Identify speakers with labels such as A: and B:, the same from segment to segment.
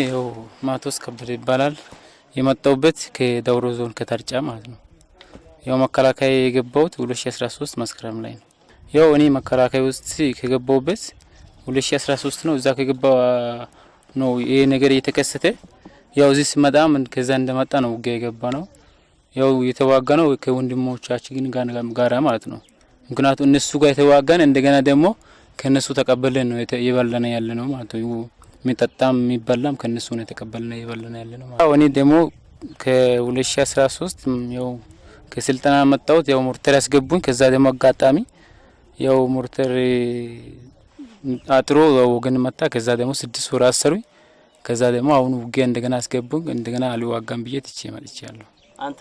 A: ይኸው ማቶስ ከበደ ይባላል። የመጣሁበት ከዳውሮ ዞን ከታርጫ ማለት ነው። ያው መከላከያ የገባሁት 2013 መስከረም ላይ ነው። ያው እኔ መከላከያ ውስጥ ከገባሁበት 2013 ነው። እዛ ከገባ ነው ይሄ ነገር እየተከሰተ። ያው እዚህ ስመጣ ከዛ እንደመጣ ነው ውጊያ የገባ ነው። ያው የተዋጋ ነው ከወንድሞቻችን ጋራ ማለት ነው። ምክንያቱም እነሱ ጋር የተዋጋን እንደገና ደግሞ ከነሱ ተቀበለን ነው የበላን ያለ ነው ማለት ነው። የሚጠጣም የሚበላም ከነሱ ነው የተቀበልን የበላን ያለ ነው ማለት ነው። እኔ ደግሞ ከ2013 ያው ከስልጠና መጣሁት። ያው ሞርተር ያስገቡኝ። ከዛ ደግሞ አጋጣሚ ያው ሞርተር አጥሮ ወገን መጣ። ከዛ ደግሞ 6 ወር አሰሩኝ። ከዛ ደግሞ አሁን ውጊያ እንደገና አስገቡኝ። እንደገና አልዋጋም ብዬ ትቼ መጥቻለሁ።
B: አንተ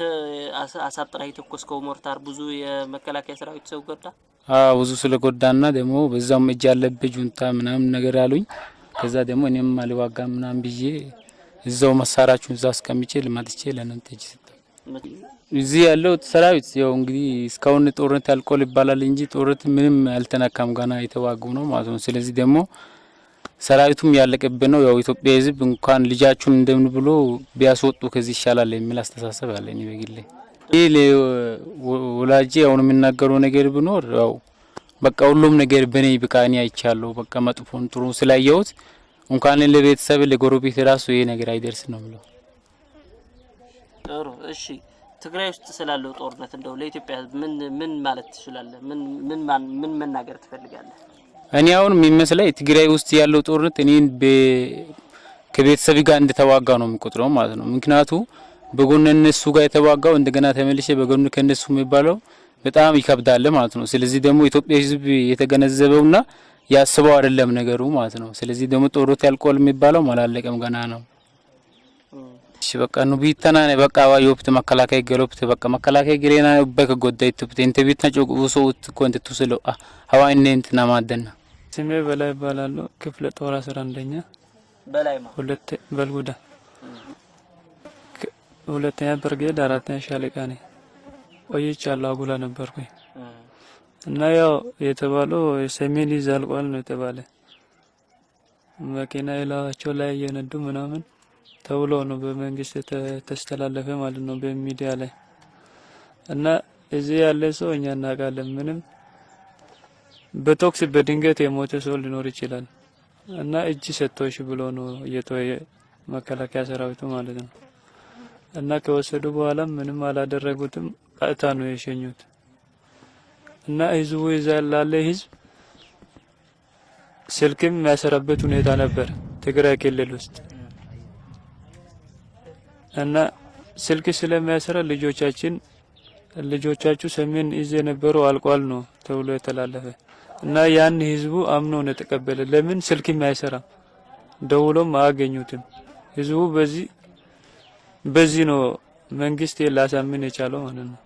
B: አሳጥረህ የተኮስከው ሞርታር ብዙ የመከላከያ ሰራዊት ሰው ጎዳ?
A: አዎ፣ ብዙ ስለጎዳና ደግሞ በዛም እጅ ያለብህ ጁንታ ምናምን ነገር አሉኝ። ከዛ ደግሞ እኔም አልዋጋም ምናምን ብዬ እዛው መሳሪያችሁን እዛ አስቀምጬ ልማጥቼ ለእናንተ እጅ ሰጠሁ። እዚህ ያለው ሰራዊት ያው እንግዲህ እስካሁን ጦርነት ያልቆል ይባላል እንጂ ጦርነት ምንም አልተነካም፣ ገና የተዋጉ ነው ማለት ነው። ስለዚህ ደግሞ ሰራዊቱም ያለቀብን ነው። ያው ኢትዮጵያ ሕዝብ እንኳን ልጃችሁን እንደምን ብሎ ቢያስወጡ ከዚህ ይሻላል የሚል አስተሳሰብ አለ እኔ በግሌ። ይህ ወላጄ አሁን የሚናገረው ነገር ቢኖር ያው በቃ ሁሉም ነገር በኔ ብቃ እኔ አይቻለሁ። በቃ መጥፎን ጥሩ ስላየሁት እንኳን ለቤተሰብ ለጎረቤት ራሱ ይሄ ነገር አይደርስ ነው የምለው።
B: ጥሩ፣ እሺ። ትግራይ ውስጥ ስላለው ጦርነት እንደው ለኢትዮጵያ ሕዝብ ምን ምን ማለት ትችላለህ? ምን ምን ምን መናገር ትፈልጋለህ?
A: እኔ አሁን የሚመስለኝ ትግራይ ውስጥ ያለው ጦርነት እኔን ከቤተሰብ ጋር እንደተዋጋ ነው የሚቆጥረው ማለት ነው። ምክንያቱ በጎን እነሱ ጋር የተዋጋው እንደገና ተመልሼ በጎን ከነሱ የሚባለው በጣም ይከብዳል ማለት ነው። ስለዚህ ደግሞ ኢትዮጵያ ሕዝብ የተገነዘበውና ያስበው አይደለም ነገሩ ማለት ነው። ስለዚህ ደግሞ ጦርነት ያልቆል የሚባለው አላለቀም፣ ገና ነው። እሺ፣ በቃ ኑ ቢተና በቃ ዋዮብት መከላከያ ገሎብት በቃ መከላከያ ግሬና በከ ጎዳይ ትብት እንተ ቢትና ጮቁ ሶት ኮንት ቱስሎ ሀዋ እንትና ማደና።
C: ስሜ በላይ እባላለሁ። ክፍለ ጦር 11ኛ።
B: በላይ ማ?
C: ሁለት በልጉዳ ሁለተኛ ብርጌድ አራተኛ ሻለቃ ነኝ። ቆይቻለሁ። አጉላ ነበርኩኝ እና ያው የተባለው የሰሜን ዕዝ አልቋል ነው የተባለ። መኪና የላቸው ላይ እየነዱ ምናምን ተብሎ ነው በመንግስት የተስተላለፈ ማለት ነው በሚዲያ ላይ። እና እዚህ ያለ ሰው እኛ እናውቃለን። ምንም በቶክስ በድንገት የሞተ ሰው ሊኖር ይችላል እና እጅ ሰጥቶሽ ብሎ ነው እየተወየ መከላከያ ሰራዊቱ ማለት ነው። እና ከወሰዱ በኋላ ምንም አላደረጉትም። ቀጥታ ነው የሸኙት። እና ህዝቡ ይዛ ላለ ህዝብ ስልክም የሚያሰራበት ሁኔታ ነበር ትግራይ ክልል ውስጥ። እና ስልክ ስለሚያሰራ ልጆቻችን ልጆቻችሁ ሰሜን እዝ የነበረው አልቋል ነው ተብሎ የተላለፈ። እና ያን ህዝቡ አምኖ ነው የተቀበለ። ለምን ስልክም አይሰራም፣ ደውሎም አያገኙትም። ህዝቡ በዚህ ነው መንግስት ላሳምን የቻለው ማለት ነው።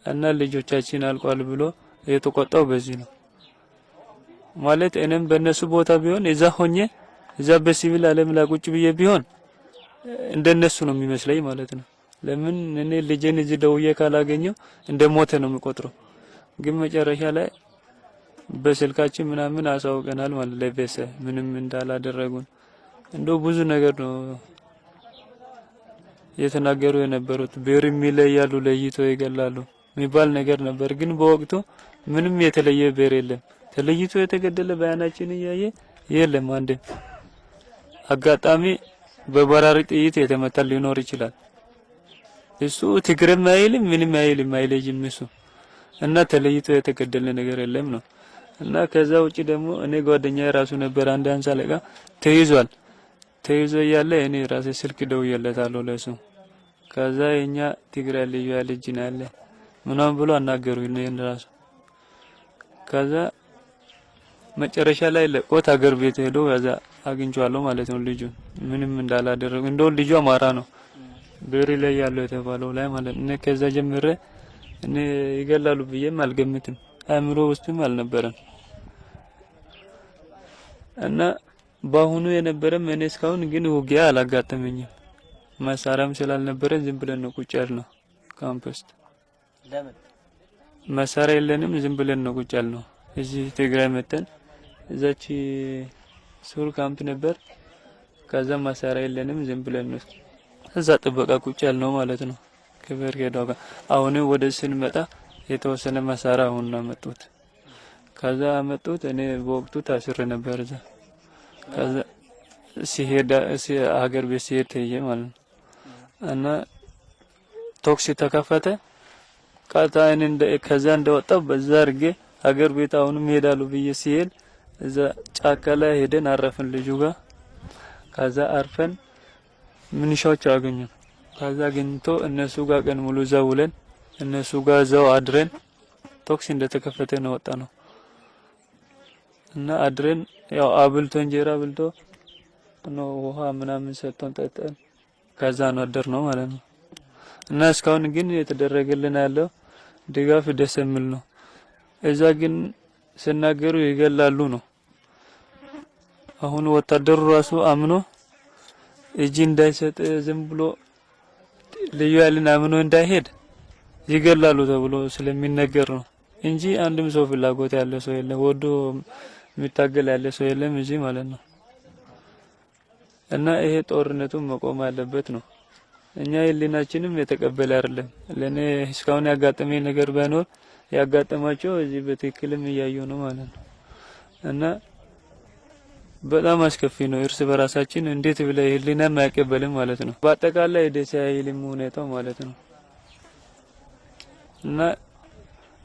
C: እና ልጆቻችን አልቋል ብሎ የተቆጣው በዚህ ነው ማለት። እኔም በእነሱ ቦታ ቢሆን እዛ ሆኜ እዛ በሲቪል ዓለም ላይ ቁጭ ብዬ ቢሆን እንደነሱ ነው የሚመስለኝ ማለት ነው። ለምን እኔ ልጄን እዚህ ደውዬ ካላገኘው እንደ ሞተ ነው የሚቆጥረው። ግን መጨረሻ ላይ በስልካችን ምናምን አሳውቀናል ማለት ለቤተሰብ ምንም እንዳላደረጉን። እንደው ብዙ ነገር ነው የተናገሩ የነበሩት። ብሔር የሚለያሉ ለይቶ ይገላሉ የሚባል ነገር ነበር። ግን በወቅቱ ምንም የተለየ ብሔር የለም። ተለይቶ የተገደለ በአይናችን እያየ የለም። አንድ አጋጣሚ በበራሪ ጥይት የተመታ ሊኖር ይችላል። እሱ ትግርም አይልም ምንም አይልም አይለይም እሱ። እና ተለይቶ የተገደለ ነገር የለም ነው። እና ከዛ ውጪ ደግሞ እኔ ጓደኛዬ ራሱ ነበር አንድ ሃምሳ አለቃ ተይዟል። ተይዞ እያለ እኔ ራሴ ስልክ ደውዬለታለሁ ለሱ። ከዛ የኛ ትግራይ ልዩ ልጅ ነው ያለ ምናምን ብሎ አናገሩኝ እኔን ራሱ። ከዛ መጨረሻ ላይ ለቆት ሀገር ቤት ሄዶ ከዛ አግኝቼዋለሁ ማለት ነው ልጁን ምንም እንዳላደረጉ። እንደው ልጁ አማራ ነው ብሪ ላይ ያለው የተባለው ላይ ማለት ነው። እኔ ከዛ ጀምሬ እኔ ይገላሉ ብዬም አልገምትም፣ አእምሮ ውስጥም አልነበረም። እና በአሁኑ የነበረም እኔ እስካሁን ግን ውጊያ አላጋጠመኝም። መሳሪያም ስላልነበረ ዝም ብለን ነው ቁጭ ያልነው ካምፕ ውስጥ።
B: ለምን?
C: መሳሪያ የለንም፣ ዝም ብለን ነው ቁጭ ያልነው። እዚህ ትግራይ መተን እዛች ሱር ካምፕ ነበር። ከዛ መሳሪያ የለንም፣ ዝም ብለን ነው እዛ ጥበቃ ቁጭ ያልነው ማለት ነው። ከብርጌዳው ጋር አሁንም ወደ ስንመጣ የተወሰነ መሳሪያ አሁን ነው ያመጡት። ከዛ አመጡት። እኔ በወቅቱ ታስሬ ነበር እዛ። ከዛ ሲሄድ ሀገር ቤት ሲሄድ ተይዤ ማለት ነው እና ተኩስ ተከፈተ። ቀጥታ እኔ ከዛ እንደወጣው በዛ አድርጌ ሀገር ቤት አሁንም ይሄዳሉ ብዬ ሲሄድ እዛ ጫካ ላይ ሄደን አረፍን ልጁ ጋር። ከዛ አርፈን ምንሻዎች አገኙን። ከዛ አግኝቶ እነሱ ጋር ቀን ሙሉ እዛው ውለን እነሱ ጋር እዛው አድረን ተኩስ እንደተከፈተ ነው ወጣ ነው እና አድረን ያው አብልቶ እንጀራ አብልቶ ነው ውሃ ምናምን ሰጥቶን ጠጠን ከዛ ነው አደር ነው ማለት ነው። እና እስካሁን ግን የተደረገልን ያለው ድጋፍ ደስ የሚል ነው። እዛ ግን ሲናገሩ ይገላሉ ነው። አሁን ወታደሩ ራሱ አምኖ እጅ እንዳይሰጥ ዝም ብሎ ልዩ ኃይልን አምኖ እንዳይሄድ ይገላሉ ተብሎ ስለሚነገር ነው እንጂ አንድም ሰው ፍላጎት ያለ ሰው የለም፣ ወዶ የሚታገል ያለ ሰው የለም እዚህ ማለት ነው። እና ይሄ ጦርነቱ መቆም አለበት ነው። እኛ ህሊናችንም የተቀበለ አይደለም። ለኔ እስካሁን ያጋጠመኝ ነገር ባይኖር ያጋጠማቸው እዚህ በትክክልም እያዩ ነው ማለት ነው። እና በጣም አስከፊ ነው። እርስ በራሳችን እንዴት ብለ ህሊናም አይቀበልም ማለት ነው። በአጠቃላይ ደስ አይልም ሁኔታው ማለት ነው። እና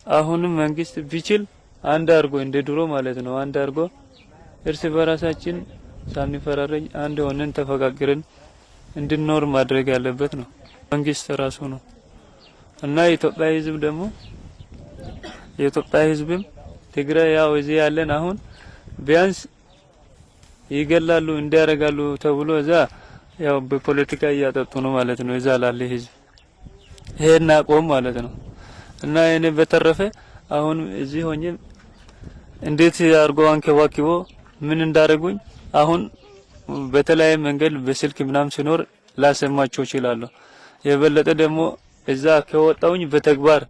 C: አሁንም መንግስት ቢችል አንድ አድርጎ እንደ ድሮ ማለት ነው አንድ አድርጎ እርስ በራሳችን ሳንፈራረጅ አንድ ሆነን ተፈቃቅረን እንድንኖር ማድረግ ያለበት ነው መንግስት ራሱ ነው። እና የኢትዮጵያ ህዝብ ደግሞ የኢትዮጵያ ህዝብም ትግራይ ያው እዚህ ያለን አሁን ቢያንስ ይገላሉ እንዲያረጋሉ ተብሎ እዛ ያው በፖለቲካ እያጠጡ ነው ማለት ነው። እዛ ላለ ህዝብ ይሄን አቆም ማለት ነው። እና እኔ በተረፈ አሁን እዚህ ሆኜ እንዴት አድርጎ አንከባክቦ ምን እንዳደረጉኝ አሁን በተለያየ መንገድ በስልክ ምናምን ሲኖር ላሰማቸው እችላለሁ። የበለጠ ደግሞ እዛ ከወጣውኝ በተግባር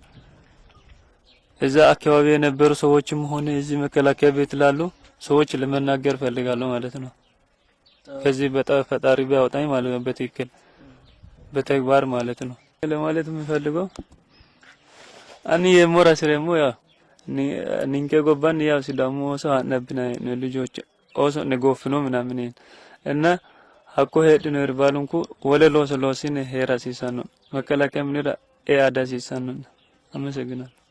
C: እዛ አካባቢ የነበሩ ሰዎችም ሆነ እዚህ መከላከያ ቤት ላሉ ሰዎች ለመናገር ፈልጋለሁ ማለት ነው። ከዚህ በጣም ፈጣሪ ቢያወጣኝ ማለት ነው፣ በትክክል በተግባር ማለት ነው ለማለት የምፈልገው አኒ የሞራ ስለሞ ያ ኒንከ ጎባን ያው ሲዳሞ ሰው አነብና ልጆች ኦሶ ንጎፍኖ ምናምን እና ሀኮ ሄድኖ ባሉንኩ ወለ ሎሶ ሎሲን ሄራ ሲሳኑ መከላከያ ምንራ ኤአዳ ሲሳኑ። አመሰግናለሁ።